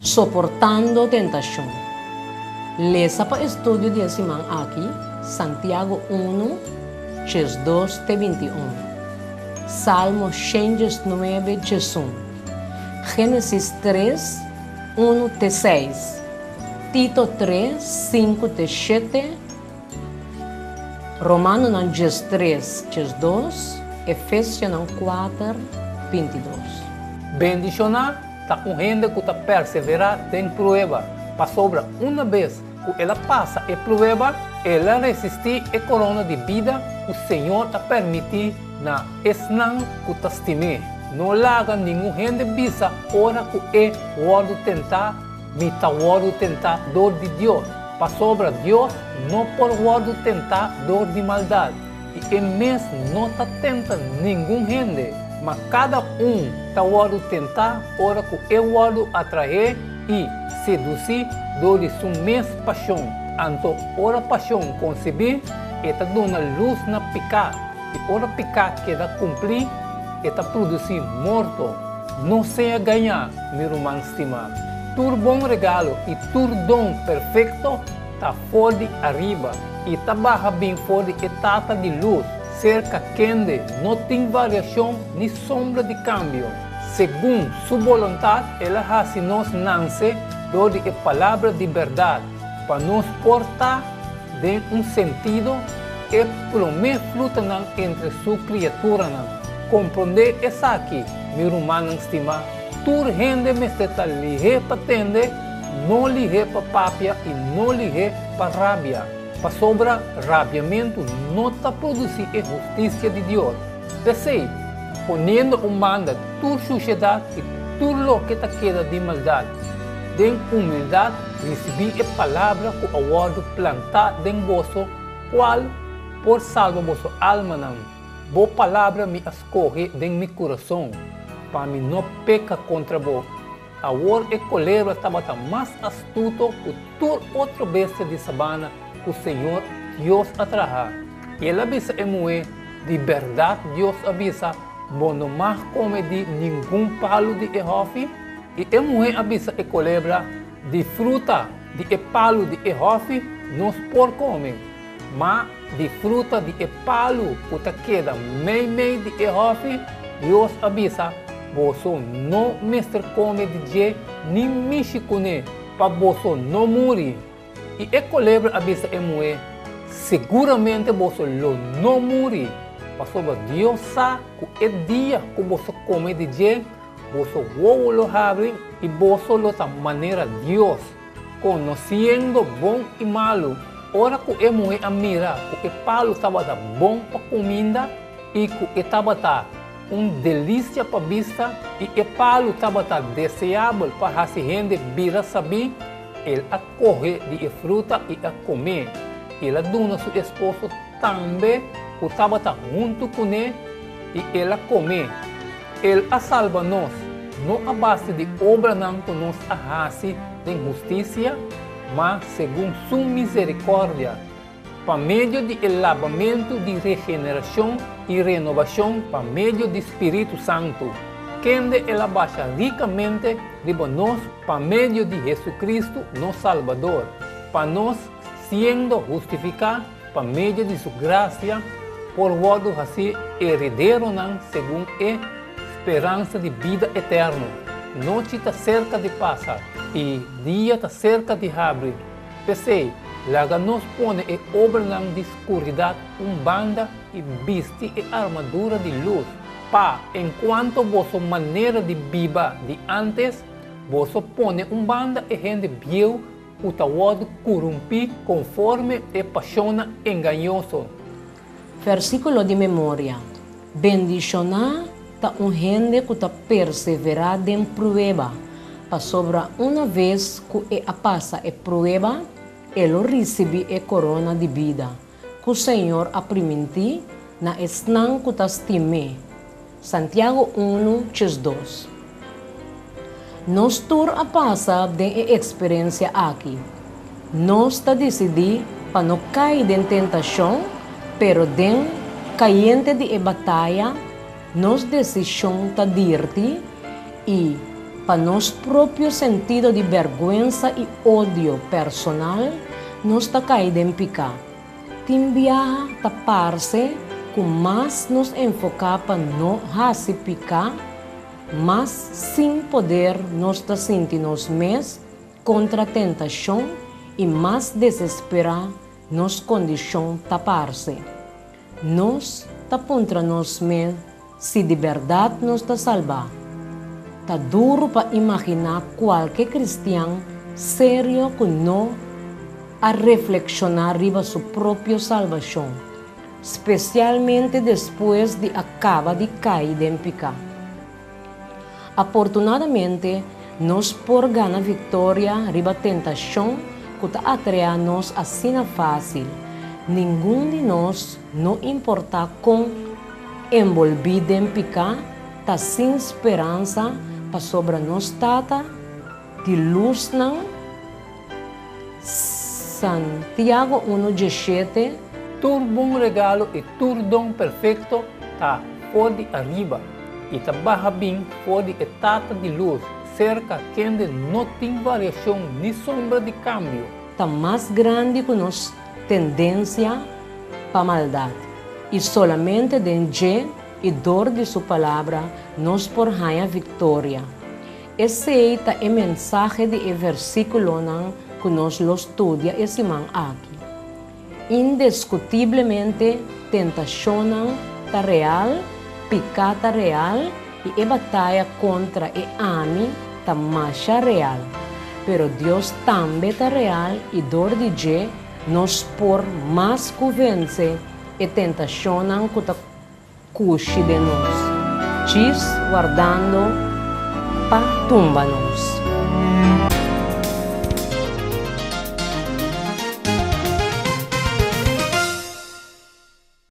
Soportando tentashon. Lesa pa estudio di e siman aki, Santiago unu, 12 te 21, Salmo 119, 11, Génesis 3, 1 te 6, Tito 3, 5 te 7, Romanonan 13, 12, Efesionan 4, 22. Bendishoná ta un hende ku ta perseverá den prueba, pasobra unabes ku el a pasa e prueba, el a resistí e korona di bida ku Señor a permití na esnan ku ta stim'é. No laga ningun hende bisa ora ku e wòrdu tentá, Mi ta wòrdu tentá dor di Dios, pasobra Dios no por wòrdu tentá dor di maldat, i e mes no ta tenta ningun hende, ma kada un ta wòrdu tentá ora ku e wòrdu atraé i sedusí dor di su mes pashon. Anto ora pashon konsebí, e ta duna lus na piká, i ora piká keda kumplí, e ta produsí morto. No sea gañá, mi ruman stimá. Tur bon regalo i tur don perfekto ta for di ariba i ta baha bin for di e Tata di lus, serka kende no tin variashon ni sombra di kambio. Segun Su boluntat El a hasi nos nanse dor di e palabra di bèrdat, pa nos por ta, den un sentido, e promé frutanan entre Su kriaturanan. Komprondé esaki, mi rumannan stimá, tur hende mester ta lihé pa tende, no lihé pa papia i no lihé pa rabia, pasobra rabiamentu no ta produsí e hustisia di Dios. P'esei, poniendo un banda tur shushedat i tur loke ta keda di maldat, den humildat risibí e palabra ku a wòrdu plantá den boso, kual por salba boso almanan. Bo palabra mi a skohe den mi kurason, pa mi no peka kontra bo. Awor e kolebra tabata mas astuto ku tur otro bestia di sabana ku señor Dios a traha. I el a bisa e muhé, Di bèrdat Dios a bisa, Bo no mag kome di ningun palu di e hòfi? I e muhé a bisa e kolebra, Di fruta di e palu di e hòfi nos por kome, ma di fruta di e palu ku ta keda meimei di e hòfi, Dios a bisa, Boso no mester kome di dje ni mishi kuné, pa boso no muri. I e kolebra a bisa e muhé, Siguramente boso lo no muri, pasobra Dios sa ku e dia ku boso kome di dje, boso wowo lo habri i boso lo ta manera Dios, konosiendo bon i malu. Ora ku e muhé a mira ku e palu tabata bon pa kuminda i ku e tabata un delisia pa bista i e palu tabata deseabel pa hasi hende bira sabí, el a kohe di e fruta i a kom'é. El a duna su esposo tambe ku tabata huntu kuné i el a kom'é. El a salba nos, no a base di obranan ku nos a hasi den hustisia, ma segun Su miserikòrdia, pa medio di e labamentu di regenerashon i renobashon pa medio di Spiritu Santu, kende El a basha rikamente riba nos pa medio di Hesukristu nos Salbador, pa nos, siendo hustifiká pa medio di Su grasia, por wòrdu hasí herederonan segun e speransa di bida eterno. Nochi ta serka di pasa i dia ta serka di habri. P'esei, laga nos pone e obranan di skuridat un banda i bisti e armadura di lus, pa, enkuanto boso manera di biba di ántes, boso pone un banda e hende bieu ku ta wòrdu korumpí konforme e pashonnan engañoso. Versíkulo di memoria, Bendishoná ta un hende ku ta perseverá den prueba, pasobra una ves ku e a pasa e prueba, e lo risibí e korona di bida ku Señor a primintí na esnan ku ta stim'é. Santiago unu, 12. Nos tur a pasa den e eksperensia aki. Nos ta disidí pa no kai den tentashon, pero den kayente di e bataya, nos desishon ta dirti i. Pa nos propio sentido di bèrgwensa i odio personal, nos ta kai den piká. Tin biaha ta parse ku mas nos enfoká pa no hasi piká, mas sin poder nos ta sinti nos mes kontra tentashon i mas desesperá nos kondishon ta parse. Nos ta puntra nos mes si di bèrdat nos ta salbá. Ta duru pa imaginá kualke kristian serio ku no a reflekshoná riba su propio salbashon, spesialmente despues di a kaba di kai den piká. Afortunadamente, nos por gana viktoria riba tentashon ku ta atreá nos asina fásil. Ningun di nos, no importá kon enbolbí den piká, ta sin speransa pasobra nos Tata di lusnan, Santiago unu diesshete. Tur bon regalo i tur don perfekto ta for di ariba i ta baha bin for di e Tata di lus, serka kende no tin variashon ni sombra di kambio. Ta mas grandi ku nos tendensia pa maldat, i solamente den dje i dor di su Palabra nos por haña viktoria. Esei ta e mensahe di e versíkulonan ku nos lo studia e siman aki. Indeskutiblemente tentashonnan ta real, piká ta real i e bataya kontra e ami ta masha real. Pero Dios tambe ta real i dor di dje nos por mas ku vense e tentashonnan ku ta Kushi den nos, djis wardando pa tumba nos.